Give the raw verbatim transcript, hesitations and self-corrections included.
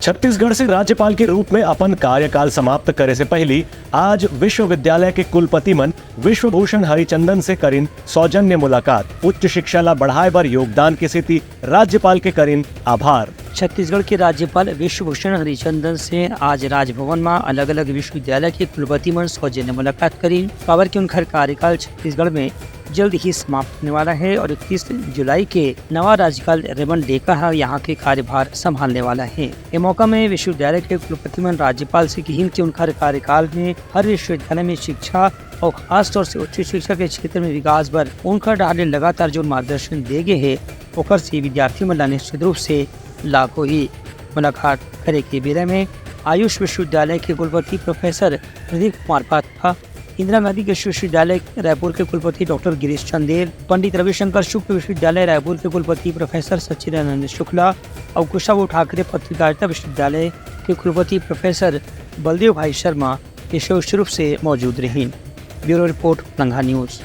छत्तीसगढ़ से राज्यपाल के रूप में अपन कार्यकाल समाप्त करे से पहिली आज विश्वविद्यालय के कुलपति मन विश्वभूषण हरिचंदन से करिन सौजन्य मुलाकात। उच्च शिक्षा ला बढ़ाए बर योगदान के सेती राज्यपाल के करिन आभार। छत्तीसगढ़ के राज्यपाल विश्वभूषण हरिचंदन से आज राजभवन म अलग-अलग विश्वविद्यालय के कुलपति मन सौजन्य मुलाकात करिन, काबर कि उनकर कार्यकाल छत्तीसगढ़ में जल्द ही समाप्त होने वाला है और इकतीस जुलाई के नवा राज्यपाल रेमन डेका ह यहाँ के कार्यभार संभालने वाला है। ए मौका में विश्वविद्यालय के कुलपति मन राज्यपाल से किहिन कि उनकर कार्यकाल में हर विश्वविद्यालय में शिक्षा और खासतौर से उच्च शिक्षा के क्षेत्र में विकास बर उनकर डहार ले लगातार जोन मार्गदर्शन दे गे हे, ओकर से विद्यार्थी मन ला निश्चित रूप से लाभ होही। मुलाकात करे के बेरा में आयुष विश्वविद्यालय के कुलपति प्रोफेसर प्रदीप कुमार पात्रा, इंदिरा गांधी कृषि विश्वविद्यालय रायपुर के कुलपति डॉक्टर गिरीश चंदेल, पंडित रविशंकर शुक्ल विश्वविद्यालय रायपुर के कुलपति प्रोफेसर सच्चिदानंद शुक्ला और कुशाभाऊ ठाकरे पत्रकारिता विश्वविद्यालय के कुलपति प्रोफेसर बलदेव भाई शर्मा विशेष रूप से मौजूद रहिन। ब्यूरो रिपोर्ट, लंघा न्यूज।